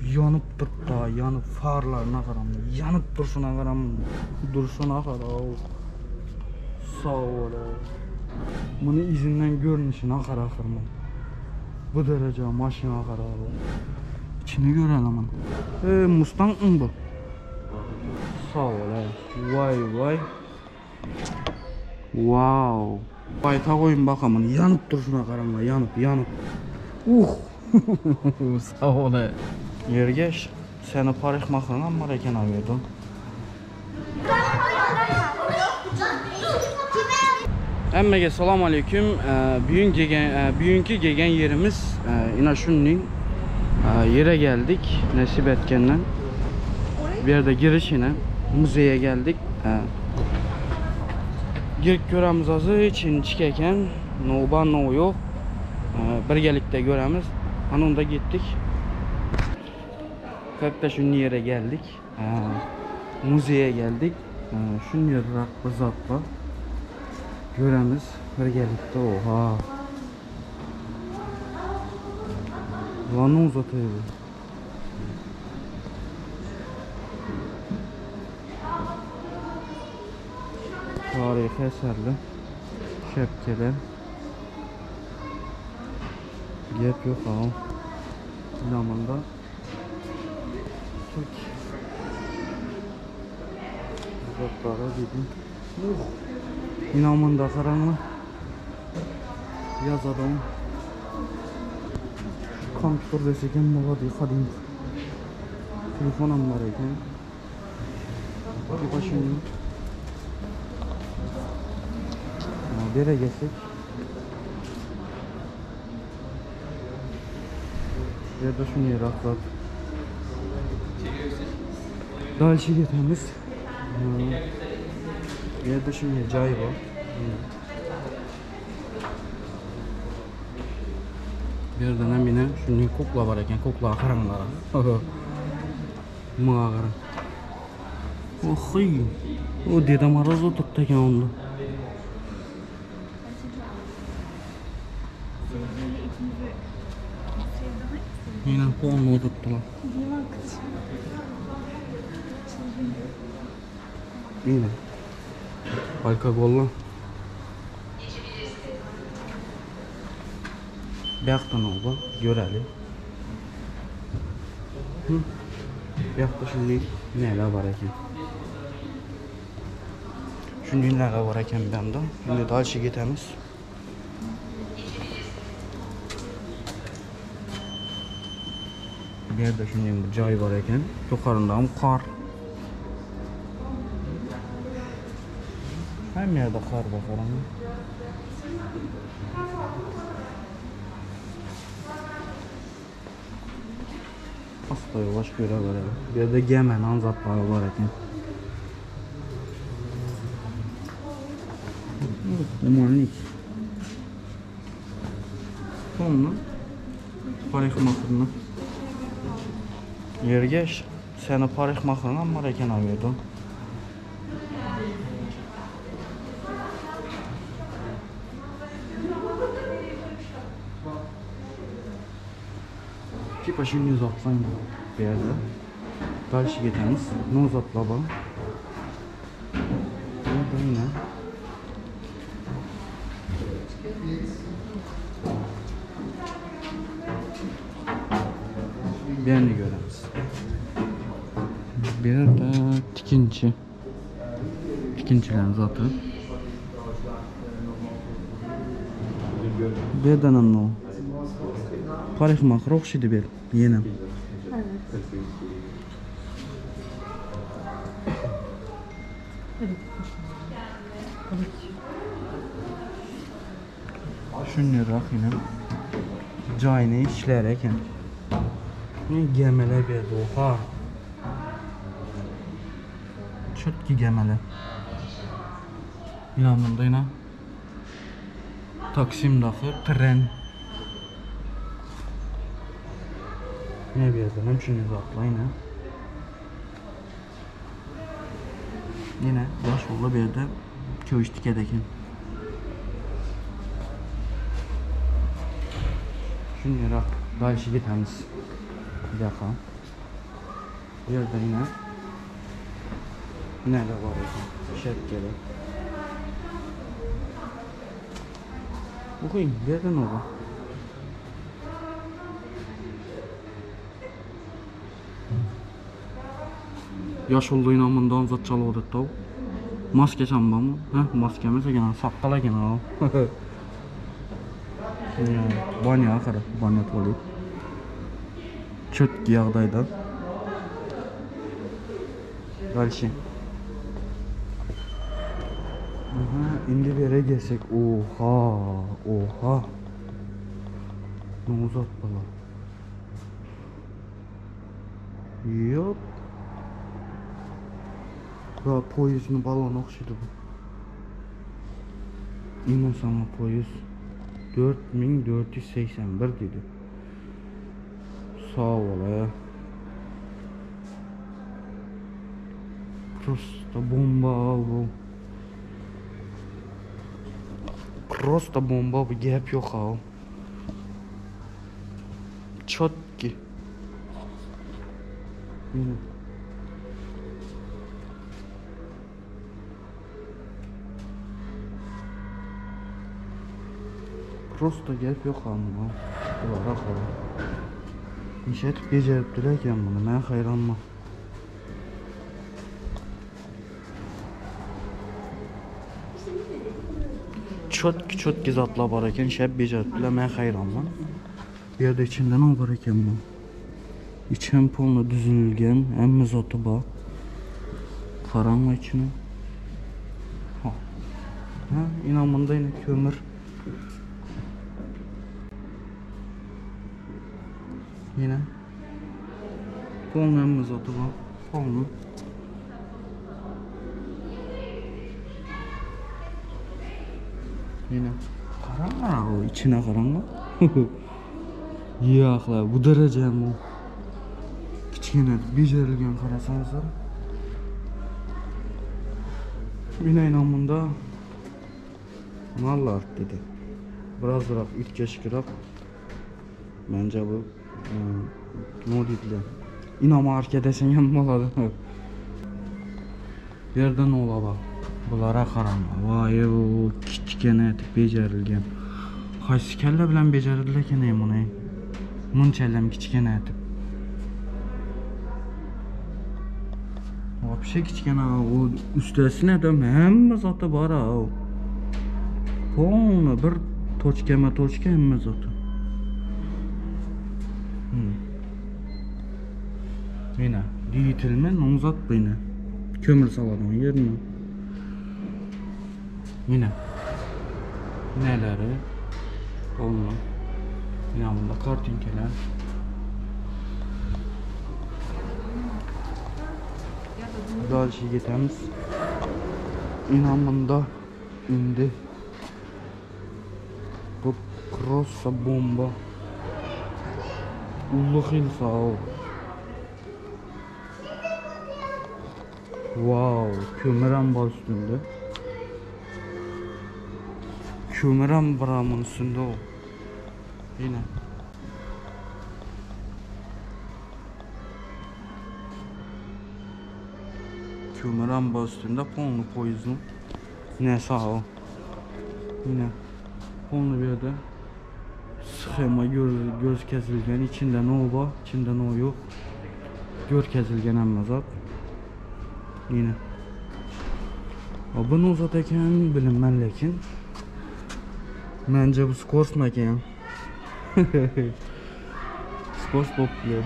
Ýanyp durupda, ýanyp farlaryna garam. Ýanyp durşuna garam. Durşuna garaw. Sag bol. Muny izinden görnüşine gara ahyrmy. Bu dereje maşyna gara. İçini görelim muny. Ey Mustang mı bu? Sag bol. Vay vay. Wow. Bayta goýun bakamyn. Ýanyp durşuna garaňlar, ýanyp, ýanyp. Uh. Sag bol. Ýergeş, seni parykmahyryňam bar eken a ýerde. Hemmege salam aleyküm. Büyün gegen, büyünkü gegen yerimiz ina şunning yere geldik. Nesip etkenden. Bir yerde giriş yine. Müzeye geldik. Girip göremiz azı için çikeken. No bar no yok. Birgelikte göremiz. Ana onda gittik. Kalkta şunun yere geldik. Müzeye geldik. Şunun yerine bir zat bar. Göremiz birgelikte. Oha. Lan uzatıyor. Tarihi eserli şepkeler. Gep yok ha. Zamanda Türk uzaklara dedim. Uh. İnamında karanlık. Yaz adam. Kompüter desek hem bolady kadim. Telefon hem bar eken. Bir başını. Bere gelsek. Bu yerde şunu yere atlat. Дальше ketamiz. Bu yerda shunday joy bor. Bu yerdan ham yana shunday kukla bor ekan. Kuklaga qaranglar. Bunga qarang. Oxy. O Deda Moroz o'tiribdi ekan unda. Yine polni o'tiribdilar. Yine. Alkogolli. Bu yoqdan oldi, göreli. Hı. Bu yoqda shunday nelar bor ekan. Shunday nelar bor ekan bu yoqda. Endi дальше ketamiz. Bu yerda shunday bir joy bor ekan. Yuqorida ham qor. Hamma yerda qor bor, qarang. Asta yavaş göre göre. Bu yerda gemenin zatları var ekan. Umarnik. Sonra parikmaxırını. Yergeş, seni parikmaxırını ham bor ekan u yerda. Типа shunday uzatsan bu yerda. Дальше ketamiz. Ne uzatlar bor? Burada yine. Bu yerni ko'ramiz. Bu yerda tikinchi. Tikinchilarning zoti. Bu yerdan ham nima? Parikmaxir o'xshaydi bu yer. Yana. Evet. Evet. Shundayroq yana joyini ishlar ekan. Ne gemilar bu yerda, oha. Chotki gemilar. Yine bunda yine Taksim'daki tren. Yine bir yerden hem şunu atla yine. Yine başvurulu bir yerde köy tikedeki. Shunday Дальше ketamiz. Bir dakika. Bu ýerde ine näler bar eken. Şertleri. Okuyun, bu ýerde ne bar? Ýaşulynyň mundan zat çalyp odytdaw. Maske çambamy? Hä, maske emes eken, sakgal eken o. Banýa ahyry, banýa tualet. Çötki ýagdaýda. Dalşi. Aha, indi bere gelsek. Oha, oha. Ne uzatmalar. Ýok. Ya poýezdini balona okşady bu. Iman sana poýezd 4481 diýdi. Sag bol a. Prosta bomba bu. Prosta bomba bu gep ýok ha. Çotki. Ine. Prosta gelip yok ama. Bulara kadar. Nişetip beceripdiler eken bunu. Men hayranma. Çotki çotki zatlar bar eken. Şep beceripdiler. Men hayranma. Bu ýerde içinde ne bar eken bu? İçem polna düzülgen, hemme zatı bar. Karanlık içine. Ha. Ha, inan bunda yine kömür. Yine. Polna hemme zatı bar. Polna. Yine. Karanlık içine karanlık. Ýa bu derejemi? Kiçkene bejerilgen karasaňyzlar. Yine inan bunda mallar dedi. Birazrak üytgeşikrak. Bence bu e, ne diýdiler? Ina marka desen hem bolady. Bu ýerde ne ola Bulara karama. Vay o kiçkene etip bejerilgen. Haýsy kelle bilen bejerildi eken ey muny? Munçellem kiçkene etip. Вообще kiçkene o üstesine de hemme zatı bar ha. Polny bir toçkeme toçka hemme zatı. Hmm. Yine diýitilme nomzat bu yine. Kömür saladan yerine. Yine. Neleri? Polny. Yine bunda kartinkeler. Дальше ketamiz. Inan bunda indi. Bu просто bomba. Ullu hilsa o. Wow, kömür bar üstünde. Kömür hem var bunun üstünde o. Yine. Kömür bar üstünde polnu poison. Neyse o. Yine. Polnu bir yerde sxema göz, göz kesilgen içinde ne var, içinde ne yok. Gör kesilgen hemme zat. Yine. Bunu uzat eken bilinmez lekin. Bence bu skors mu eken? Skors topluyor.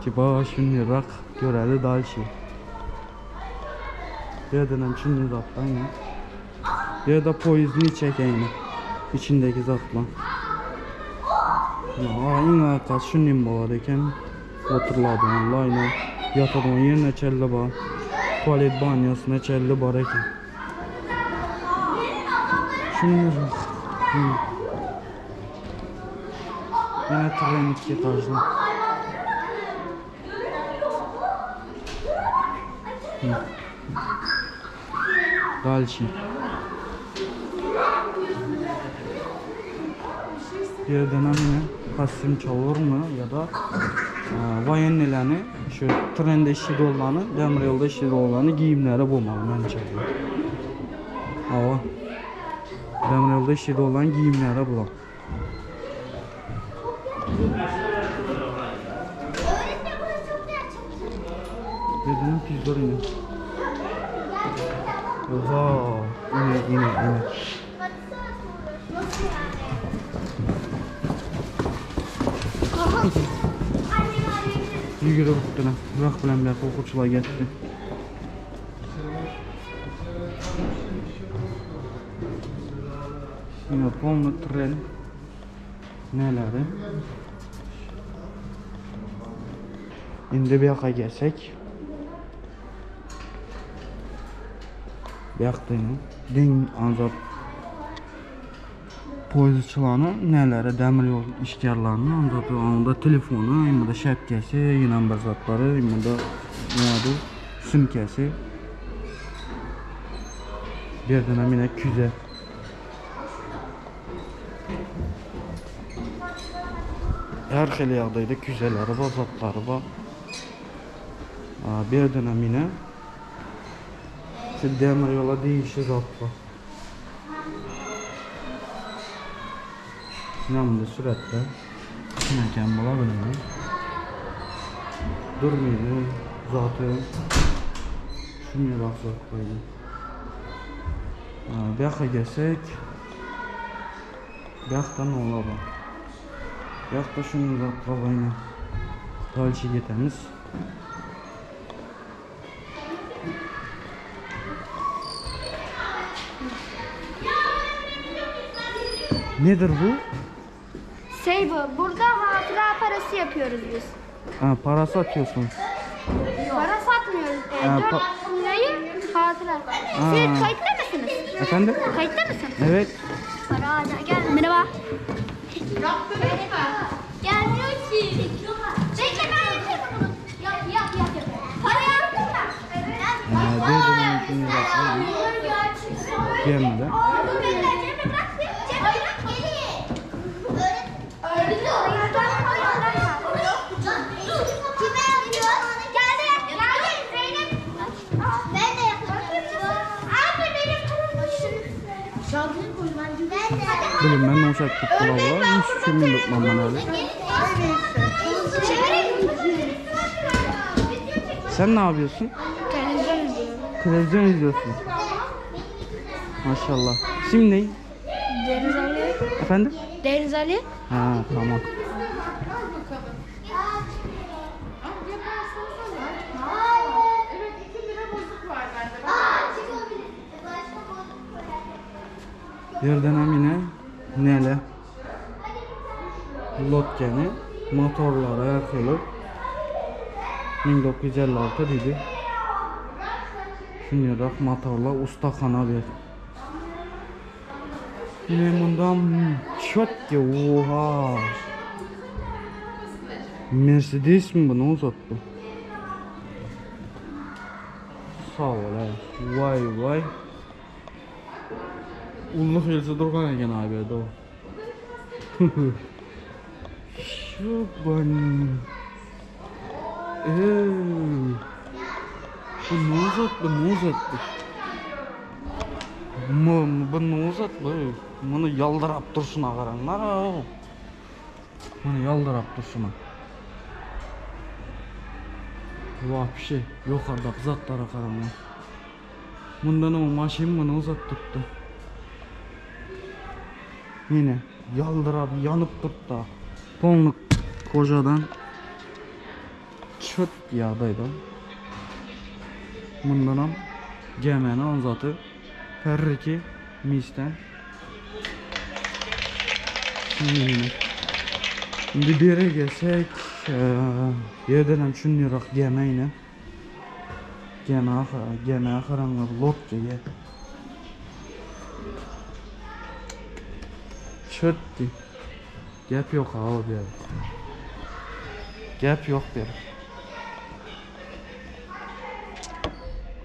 Tipa şunnirak göreli дальше. Bir yerden hem şunun zatdan ya. Ya da poizni çekeyim. İçindeki zatla. Ya yine kaç şunun bolar eken. Oturladı layna. Yatadığın yerine çelli bar. Tuvalet banyasına çelli bar eken. Şunun Yine tren iki etajlı. Дальше. Bir yerden yine kostüm çalır mı ya da Woýennilerni şu trende işçi dollany, demir ýolda işçi dollany geýimleri bolmaly mençe. Hawa. Demir ýolda işçi dollan geýimleri bular. Dedim pizor ine. Oha, ine ine ine. Nasıl yani? Aha. Annemi arayabilirim. Ýügürip gitdiler. Burak bilen bir okuwçylar getdi. Ine polny tren neleri. Indi bu ýaka gelsek. Bu ýakda ine deň anzap poýezdçileriniň neleri, demir ýol işgärleriniň anzap onda telefony, indi şäpkesi, ýene bir zatlary, indi näde sümkesi. Bir ýerden hem ine küze. Her hili ýagdaýda küzeleri bar, zatlary bar. Bu ýerden hem ine şu demir ýola degişli zat bar. Ine munda suratda kim eken bola bilmem. Durmyny zaty şunýarak zat goýdy. Bu ýaka gelsek bu ýakda nola bar. Bu ýakda şuny zatlar bar ine. Дальше ketemiz. Nedir bu? Şey bu, burada hatıra parası yapıyoruz biz. Ha, parası atıyorsun. Para satmıyoruz. E, Ha, 4 pa- lirayı hatıra. Siz kayıtlı mısınız? Efendim? Kayıtlı mısın? Evet. Para hala gel. Merhaba. Gelmiyor ki. Bekle ben yapayım bunu. Yap yap yap. yap. Para yaptın mı? Ee, bir dönem için Gelmedi. Dur bekle Cemre bırak bir. Cemre bırak geri. Kime yapıyor? Geldi. Geldi Zeynep. Ben de yapıyorum. Abi benim Ben de. Bilim ben uşak tuttular var. Hiç düşünmüyorum ben öyle. Sen ne yapıyorsun? Televizyon izliyorum. Televizyon izliyorsun. Maşallah. İsim ne? Deniz Ali. Efendim? Deniz Ali. Ha tamam. Evet 2 lira bozuk var bende. Yerden hem yine nele? Lotkeni motorları her xili 1956 dedi. Şunyarak motorlar ustaxana bir. Yine bundan çok ki oha. Mercedes mi bu ne uzattı? Sağ ol he. Vay vay. Ulluk else durgan eken abi o. Şu ban. Eee. Bu ne uzattı ne uzattı? M bu ne uzattı? Bunu yaldırap durşuna qaranglar. ha. Bunu yaldırap durşuna. Вообще yukarıdaki zatlara qaranglar. Bundan o maşin bunu uzat tuttu. Yine yaldırap yanıp turttu. Polny kojadan çöt ýagdaýda. Mundanam gemeni onzaty Ferriki misden. Yine. Indi bere gelsek, ýerden hem şunnyrak geme ine. Geme ahara, geme aharanlar lotça ye. Çötdi. Gep yok abi bir. Gep yok bir.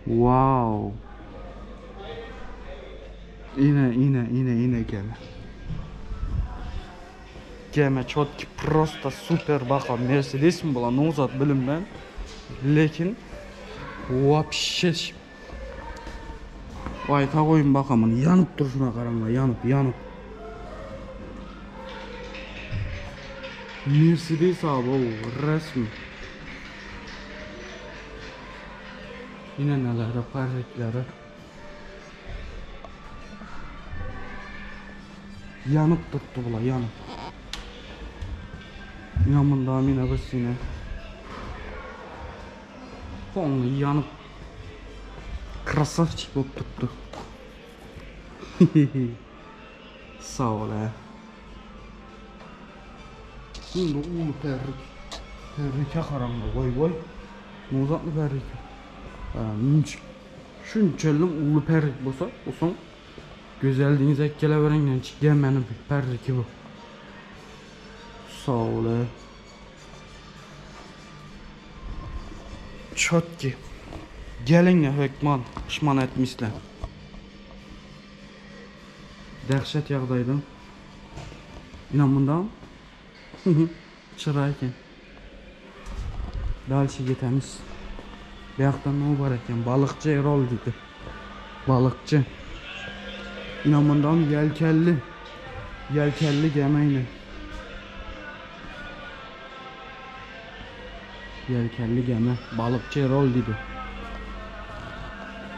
Wow. Ine ine ine ine gemi. Geme çotki prosta super baka Mercedes mi bulan ne uzat bilinmän. Lekin wapşe Gaýta goýun bakamyn ýanyp durşuna garaňla ýanyp ýanyp. Mercedes abi resmi. Yine nelere parriklere. Ýanyp durupdy bular ýanyp. Ýa munda mina bir sine. Polny ýanyp. Krasavçik bolup durupdy. Sag bol hä. Bunda uly perrik. Perrike garaňda goý goý. Nuzatly perrike. Şunçalym uly perrik bolsa, osoň Gözel deňiz ekgelebereňden çykýan meni perriki bu. Sag bol. Çotki. Geliň hökman pişman etmisler. Dähşet ýagdaýda. Ina mundan çyra eken. Dalşy getemiz. Bu ýakda nä bar eken? Balykçy Erol diýdi. Balykçy. Ina mundan ýelkelli. Ýelkelli gemi ine. Ýelkenli gemi. Balykçy Erol diýdi.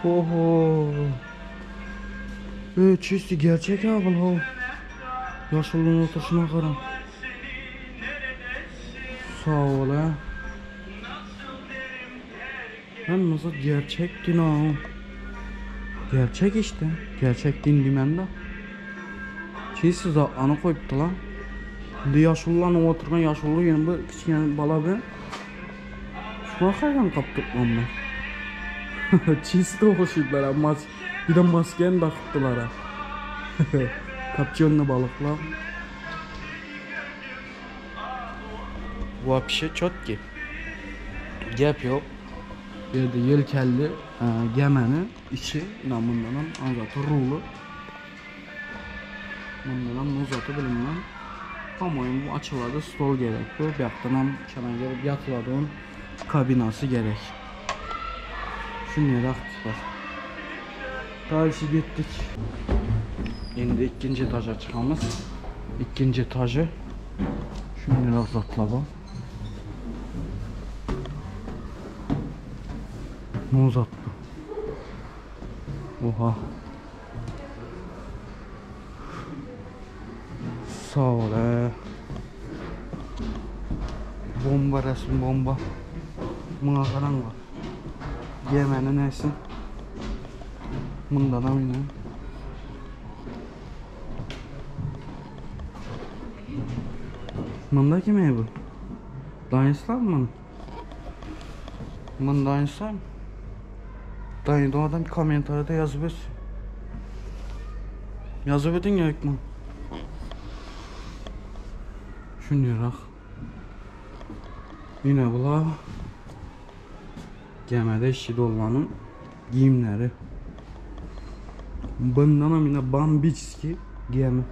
Oho. Öý, çisti gerçek ha bul ho. Ýaşulynyň oturşyna garaň. Sag bol ha. Hemme zat gerçek din ha. Gerçek işte. Gerçek din diýmän de. Çisti zatlany koýupdylar. Indi ýaşululanyň oturgan ýaşuly ýene bir kiçigene bala bilen Şuna haýran galyp durman men. Çisto ogşaýdylar ha mas bir de maskeni dakypdylar ha. Kapçyonny balyklar. Wapşe çotki. Gep ýok. Bu ýerde ýelkenli gemini içi ina mundanam aňzaty ruly. Mundanam uzaty bilinmän. Pomoýum bu açylady stol gerek bu. Bu ýakdanam çana gelip ýatyladygan kabinasy gerek. Şunýarak bar. Dalşy gitdik. Indi ikinji etaža çykamyz. Ikinji etažy şunýarak zatlar bar. Ne uzat bu? Oha. Sag bol he. Bomba resmi bomba. Muňa garaň bak. Gemeni näsin? Mundanam ine. Munda kim bu? Danislav mı? Munda insan. Dayı adam kommentarda yazıp et. Yazıp edin ya Hükmen. Şunýarak. Ine bular gemide işçi dolanın giyimleri. Bundan yine bambiçki gemi.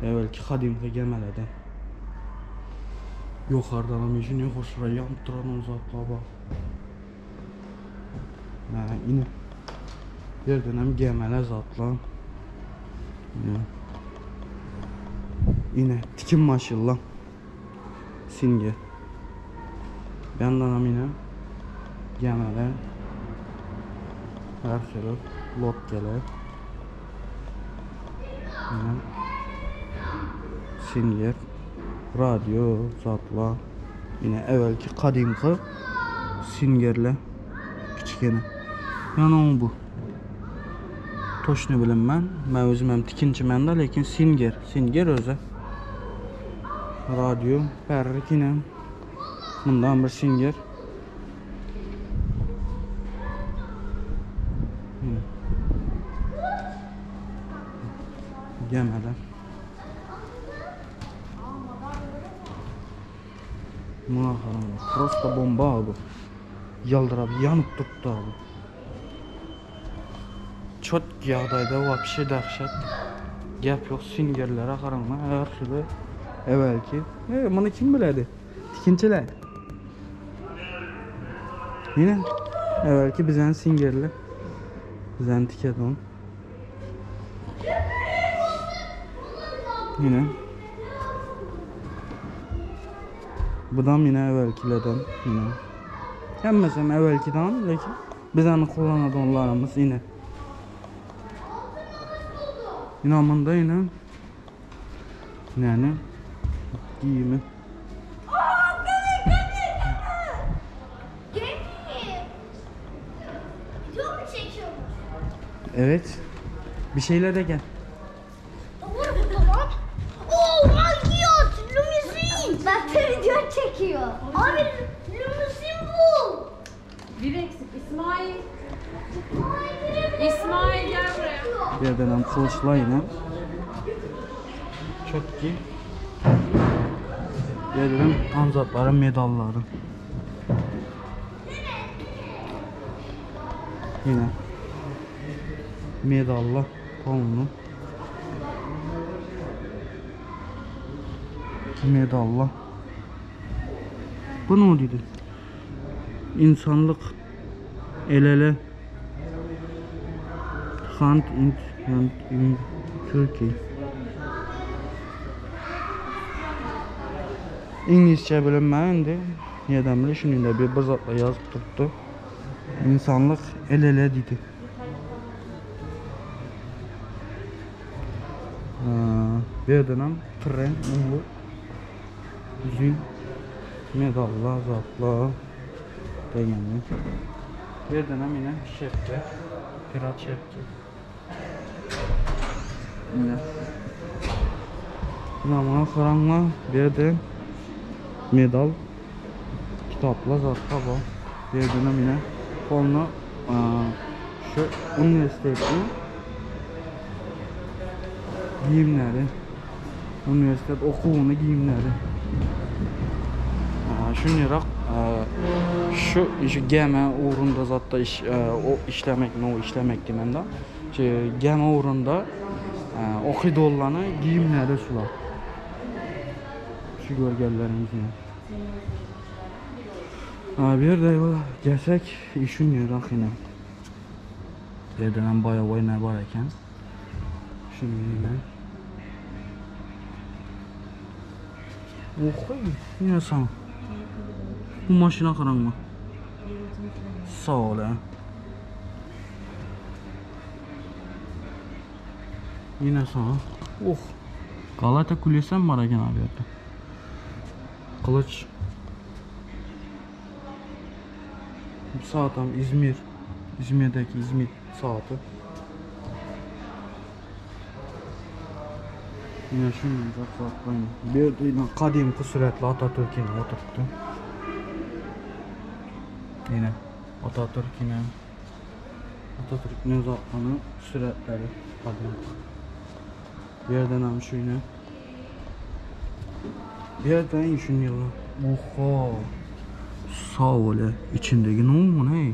Evvelki kadimki gemilerden. Yukarıdan ama işini hoşuna yanıp duran o zatlar bak. Ha, yine yerden hem gemiler zatlar. Yine. Yine tikim maşallah. Simge. Bir yandan hem yine gemiler. Her şey lotkeler. Yine Singer, radyo, zatlar. Yine evvelki kadimki singerler. Kiçikene. Yani o bu. Toşnu bilinmem. Ben özüm hem tikinci men de lekin singer. Singer özü. Radyo, perrik yine. Bundan bir singer. Yine. Gemeler. Muňa garaň, prosta bomba bu. Ýaldyrap ýanyp durupdy abi. Çot ýagdaýda wapşe dahşat. Gep ýok, singerlere garaň, her hili. Ewelki. E, muny kim bilerdi? Tikinçiler. Yine evvelki bizen singerli. Bizen tikedon. Yine. Budam yine evvelkilerden yine. Hemmesem evvelkiden lekin bizen kullanadonlarımız yine. Yine bunda yine yani giyimi. Gemi. Video mu çekiyormuş? Evet. Bir şeyler de gel. Doğru bu tamam. Oh my god! Limuzin! Ben de video çekiyor. Abi limuzin bu. Bir eksik. İsmail. Ay, İsmail gel buraya. Bir yerden hem kılıçla yine. Çok iyi. Gelirim anzatların medalları. Yine medalla polnu. Medalla. Bu ne oldu? İnsanlık el ele Hand in hand in Turkey. İngilizce bilinməyəndi. Niyə bilir? Şimdi də bir bir zatla yazıb tutdu. İnsanlıq el ele dedi. Bir dönem tren, bu uzun medallar, zatlar degeni. Bir dönem yine şepke, pirat şepke. Yine. Namına qaranla bir de medal, kitaplar, zatlar var. Bir dönem yine polnu şu universitetin giyimleri, universitet okuğunu giyimleri. Şunyarak şu iş gemi uğrunda zatda iş, o işlemek, no işlemek demem da. Şey, gemi uğrunda okuydu olanı giyimleri şular. Şu görgəllərimizlə. Ha, bir də gəlsək işin yarak yine. Yerdən bayağı ne var eken. Şimdi yine. Oh, yine sana. Bu maşına qaranma. Sağ ol. ha. Yine sana. Oh. Galata Kulesi mi var eken abi yerdə? Kılıç. Bu saat tam İzmir. İzmir'deki İzmir saati. Yine şunu saklayın. Bir de yine kadim suretli Atatürk yine oturttu. Yine Atatürk yine Atatürk uzatmanı suretleri kadim. Bir yerden hem şu yine. Bir yerden şunu yılı. Oha. Sağ ol. İçindeki ne oldu ne?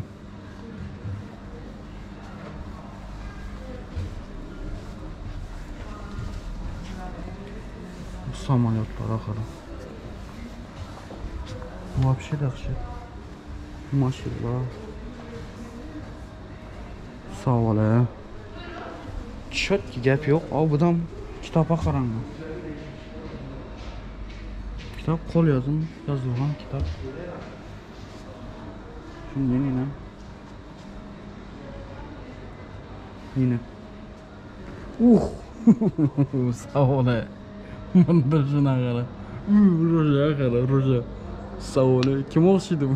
Bu samolyotlara kadar. Вообще dahşet. Maşallah. Sağ ol. Çöt ki gap yo'q. Av budam kitaba qarang. Kitap qo'l yozim yozilgan kitap. Şimdi yine. Yine. Uh! Sağ ol. Bunda shuna qara. Roja qara, roja. Sağ ol. Kim o'xshaydi bu?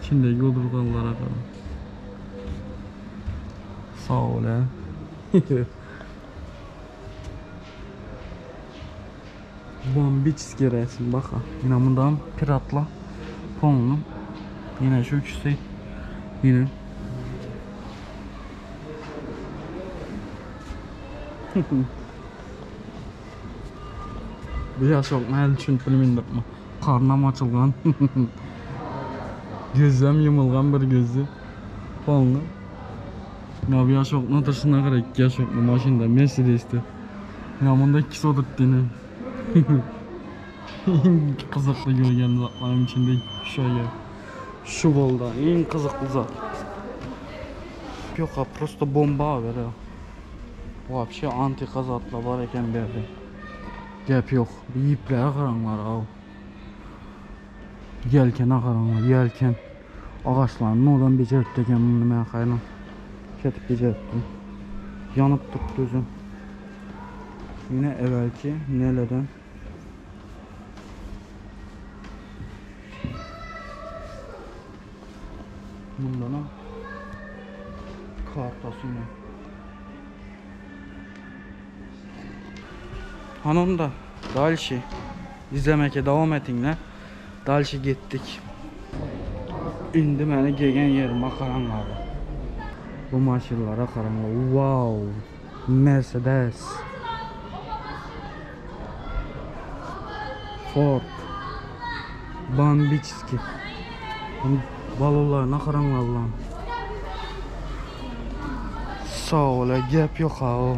İçindeki oturganlara qara. Sağ ol. Bombiçski resim bak. Yine bundan piratla polnu. Yine şu ikisi. Yine. Bu yaşok mən üçün bilmirəm. Karnım açılgan. Gözüm yumulgan bir gözü. Polnu. Ya bu yaş okuna dışına kadar iki yaş okuna maşında Mercedes'te. Ya bunda ikisi oturttu yine. Iň gyzykly görgen zatlarym içinde şu ýer. Şu boldy iň gyzykly zat. Ýok, prosto bomba bere. Wapşe antika zatlar bar eken bu ýerde. Gep ýok. Bir ýiplere garaňlar aw. Ýelkene garaňlar, ýelken. Agaçlaryny odan bejeripdi eken muny men haýran. Şeýdip bejeripdi. Ýanyp durupdy özem. Ýene ewelki neleden. Mundanam kartasy ýene. Hany onda dalşi izlemeke dowam etiňler. Dalşi gitdik. Indi meni gegen ýerime garaňlar. Bu maşynlara garaňlar. Wow! Mercedes. Ford. Bambiçski. Balonlaryna garaňlar bulan. Sag bol, gep ýok ha.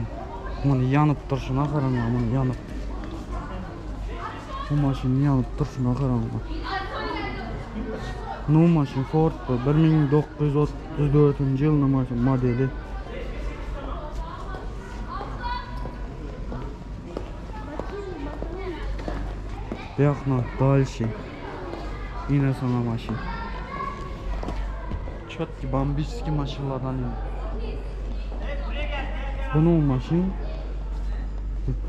Muny ýanyp durşuna garaňlar, muny ýanyp. Bu maşyn ýanyp durşuna garaňlar. Nu maşyn Ford bu 1934-nji ýylyň maşyn modeli. Ýakma dalşi. Ine sana maşyn. Çotki bambiçski maşynlardan ine. Bu nu maşyn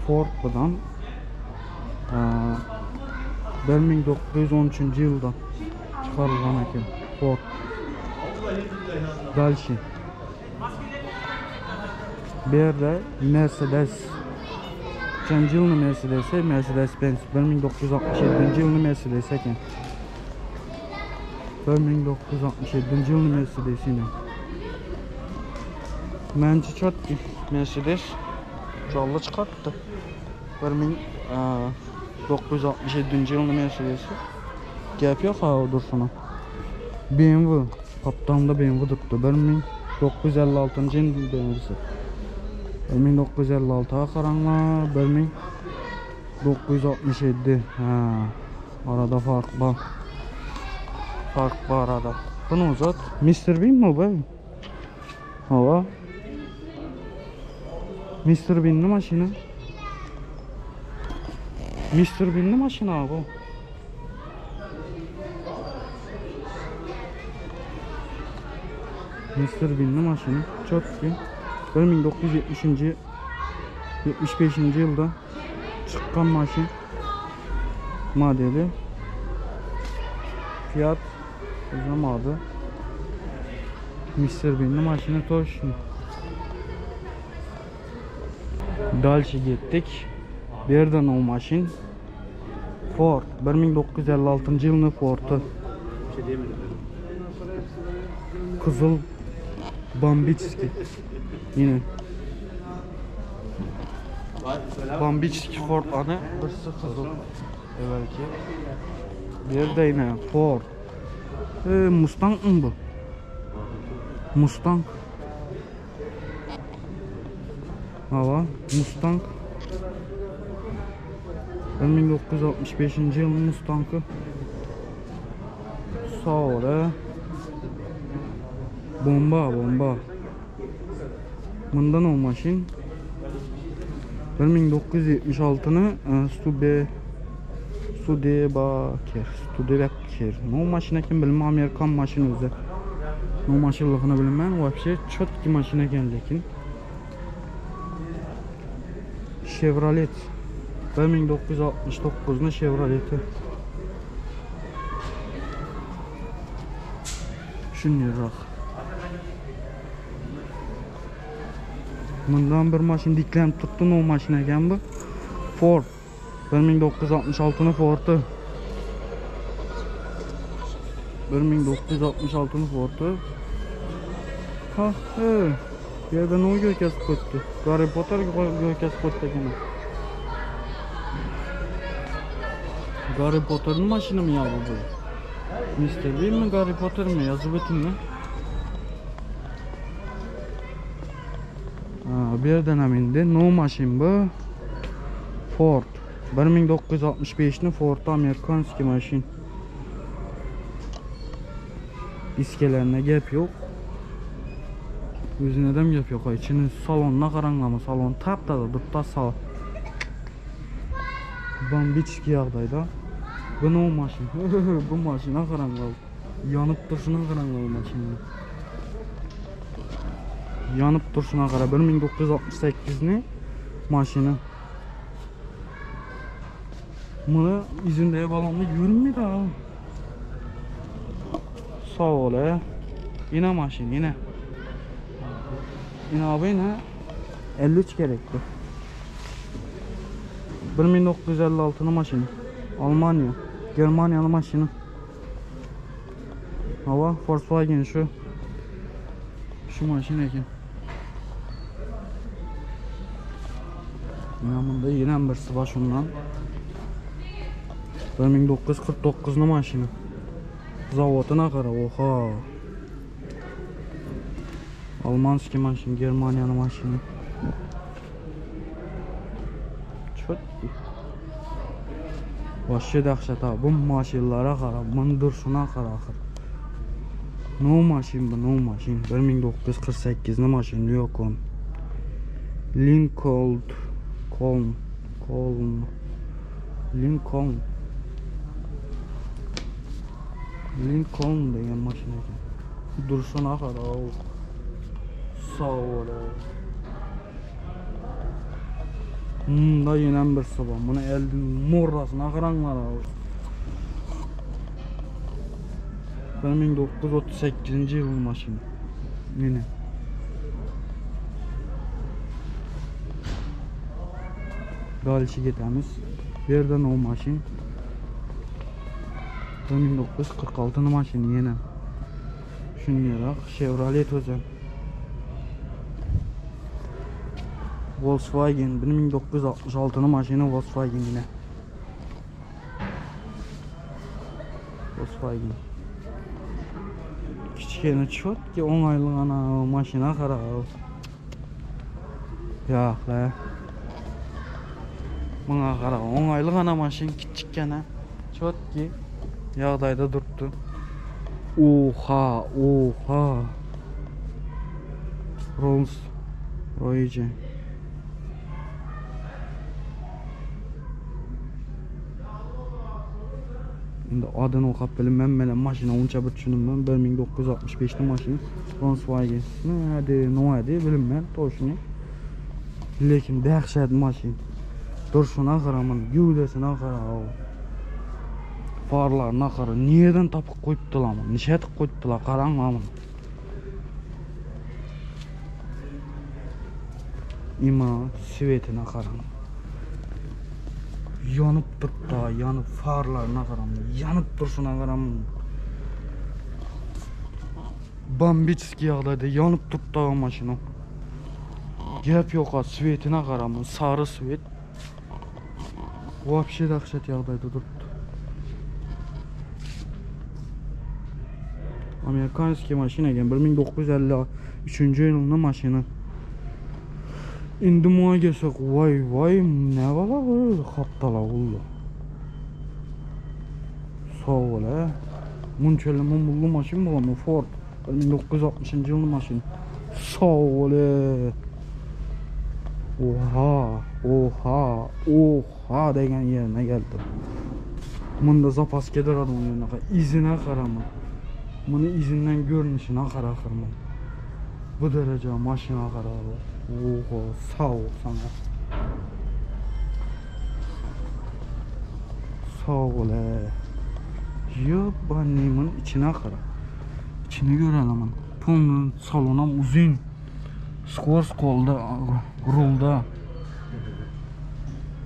Ford budan. 1913-nji ýylda çykarylan eken Ford. Dalşi. Bu ýerde Mercedes. Üçünji ýylyny Mercedesi, Mercedes Benz 1967-nji ýylyny Mercedes eken. 1967-nji ýylyny Mercedesi ine. Mence çotki Mercedes jally çykarypdyr. 1967-nji ýylyny Mercedesi. Gep ýok ha o durşuna. BMW. Gapdalynda BMW durupdyr. 1956-njy ýylyň BMW-si. 1956-a garaňlar, 1967. Hä, arada fark bar. Fark bar arada. Bu ne zat? Mr. Bean mi bu? Hawa. Mr. Bean'li maşyny. Mr. Bean'li maşyny bu. Mr. Bean'li maşyny. Çotki. 1970-nji 75-nji ýylda çykan maşyn modeli. Fiat özem ady. Mr. Bean'li maşyny toşny. Dalşi gitdik. Bu ýerden o maşyn. Ford 1956-njy ýylyny Ford-y. Gyzyl Bambiçski. Ýene. Bambiçski Ford ady. Birisi gyzyl. Ewelki. Bu ýerde ýene Ford. E, Mustang mı bu? Mustang. Hawa, Mustang. 1965-nji ýylyň Mustang-y. Sag Bomba, bomba. Mundan o maşyn. 1976-ny Stube Studebaker, Studebaker. No maşyn eken bilmem, Amerikan maşyn özi. No maşynlygyny bilmän, wapşe çotki maşyn eken lekin. Chevrolet 1969-ny Chevrolet-i. Şunýrak. Mundan bir maşyn diklenip tutdy, no maşyn eken bu. Ford 1966-ny Ford-y. 1966-ny Ford-y. Ha, he. Bu ýerde nima görkezip goýupdy? Garry Potter görkezip goýupdy eken. Garry Potter'in maşynymy ýa bu bu? Mr. Bean mi Garry Potter mi? Ýazyp ötüň mi? Bu ýerden hem indi no maşyn bu. Ford. 1965-ni Ford amerikanski maşyn. Diskelerine gep ýok. Özüne dem gep ýok. Içini salonyna garaňlama. Salon tap-taza durupda sal. Bombiçki ýagdaýda. Bu no maşyn. Bu maşyna garaňla. Ýanyp durşuna garaňla bu maşynyň. Ýanyp durşuna gara. 1968-ni maşyny. Muny izinde balonda ýörünmedi ha. Sag bol he. Ine maşyn ine. Ine abi ine 53 gerekdi. 1956 maşyn. Almanya. Germaniýaly maşyny. Hawa, Volkswagen şu. Şu maşyn eken. Ine munda ýene birsi bar şundan. 1949 maşyny. Zawodyna gara, oha. Almanski maşyn, Germaniýanyň maşyny. Çötdi. Başy dahşat ha. Bu maşynlara gara, bunun durşuna gara ahyr. No maşyn bu, no maşyn. 1948 maşyn yok on. Lincoln, Coln, Coln, Lincoln. Lincoln diýen maşyn eken. Durşuna gara. Sag bol. Munda ýene bir soba. Muny eldiň morrasyna garaňlar. 1938-nji ýylyň maşyny. Ine. Dalşy gidemiz. Bu ýerden o maşyn. 1946 maşyny ýene. Şunýarak Chevrolet özem. Volkswagen 1966 maşyny Volkswagen ýene. Volkswagen. Kiçigene çotki oňaýly ana maşyna gara. Ýak la. Muňa gara oňaýly gana maşyn kiçikgene. Çotki ýagdaýda durupdy. Oha, oha. Rolls Royce. Indi adyny okap bilinmem, men maşyna unça bir düşünmem. 1965 maşyn Volkswagen. Nädi, nädi bilinmem toşny. Lekin dähşet maşyn. Durşuna garamyn, göwdesine gara. Farlaryna gara. Nireden tapyp goýupdylar muny? Nişe edip goýupdylar, garaň muny. Ima sweetine garaň. Ýanyp durupda, ýanyp farlaryna garaň. Ýanyp durşuna garaň. Bombiçski ýagdaýda ýanyp durupda maşyny. Gep ýok, sweetine garaň. Sary swet. Wapşe dahşet ýagdaýda durupdy. Amerikanskiý maşyn eken 1953-nji ýylyň maşyny. Indi muňa gelsek, waý waý, ne bala bu hapdala gullu. Sag bol he. Munçeli mumullu maşyn bolamy Ford 1960-njy ýylyň maşyny. Sag bol he. Oha, oha, oha degen ýerine geldim. Munda zapas gedir adamın ýerine. Izine garama. Muny izinden görnüşine gara ahyrmy. Bu derece maşyna gara. Oha, sag bol sana. Sag bol he. Ýobanyň içine gara. İçini görelim. Polny salonam uzun. Skors kolda, rulda.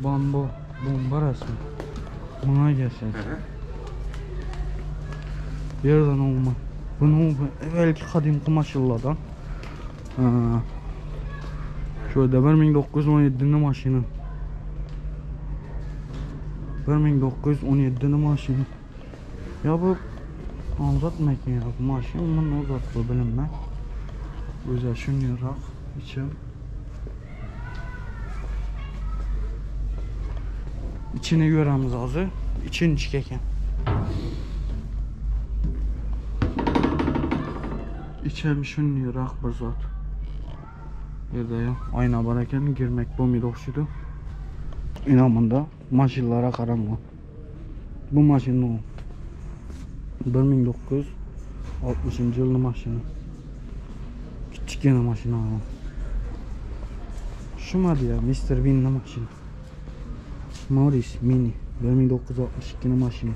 Bambu, bomba resmi. Buna gelsek. Bir yerden olma. Bunu evvelki kadimki maşınlardan. Ha. Şöyle 1917'ni maşını. 1917'ni maşını. Ya bu Anzat mı ya bu maşın mı ne uzat bu bilinmez. Güzel şunyarak içim. Içini göremiz azı. İçi niçik eken. İçem şunnirak bir zat. Ýerde aýna bar eken, girmek bolmaýdy ogşydy. Ina munda maşynlara garaňlar. Bu maşyn o. 1960 ýylyň maşyny. Kiçik ýene maşyn o. Şu diýär, Mr. Bean'in maşyny. Morris Mini 1962 maşyny.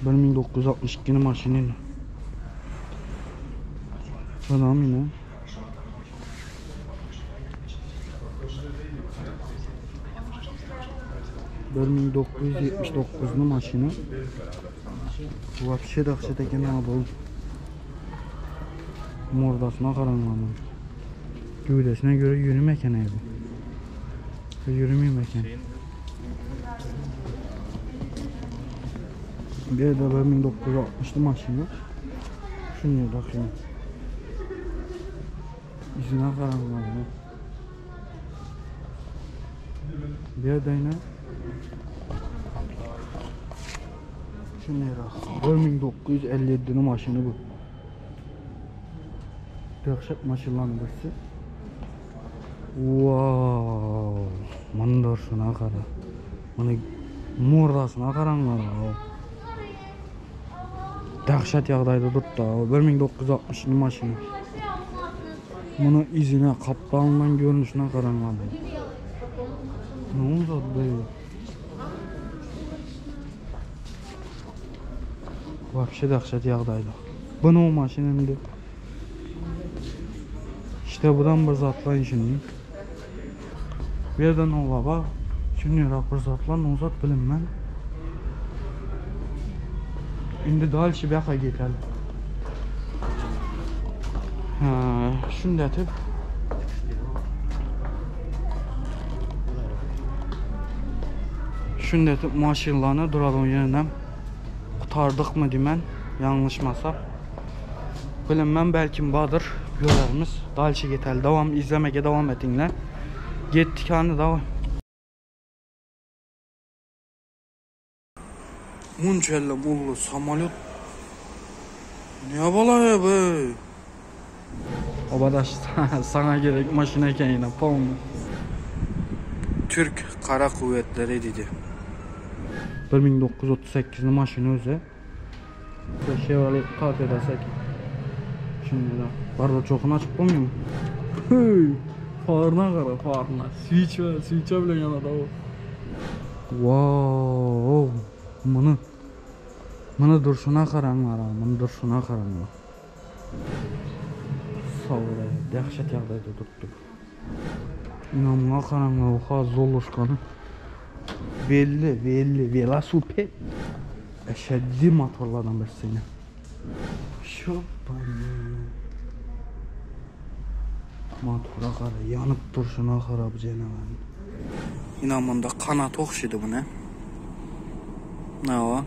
1962 maşyny. Bu yine. 1979 maşyny. Вообще dahşet eken ha bu. Mordasyna garaňlar. Güwdesine göre ýörüm eken bu. Ýörümeyim eken. Bir de 1960'lı maşını. Şunu bakayım. İzine garaňlar. Bir de yine Şunlara 1957'nin maşını bu. Dehşet maşınların birisi. Wow. Mundar şuna kara. Bunu murdasyna garaňlar. Dehşet ýagdaýda durupdy. 1960 maşyny. Bunu izine kaptalından görünüşüne garaňlar. Ne oldu böyle? Вообще dahşet ýagdaýda. Bu ne maşyn indi? İşte budan bir zatlar şimdi. Bir yerden ola bak. Şimdi bir zatlar ne zat bilinmem. Indi dal baka geçelim. Ha, şunu da tip. Şunu da tip maşınlarını duralım yerine. Kurtardık mı dimen yanlışmasa. Bilinmem belki badır görerimiz. Dalşi getel devam izlemeye devam etinler. Getdik hani devam. Munçelle mullu samolyot. Ne balaya be? Obadaş sana gerek maşina eken yine polny. Türk Kara Kuvvetleri dedi. 1938 maşını özü. Chevrolet KT'de Şimdi de barda çoxunu açıp olmuyor mu? Hey, farına qara, farına. Switch, switch bilen yanada o. Wow, bunu bunu durşuna qaranglar, bunu durşuna qaranglar. Savura, dəhşət ýagdaýda durupdy. İnanma qaranglar, oha Zoluşkanı. Belli, belli, velosiped. Eşeddi motorlardan birisini. Şopanı. Motora qara, yanıp durşuna qara bu canavarın. İnan bunda kanat oxşuydu bu ne? Ne o?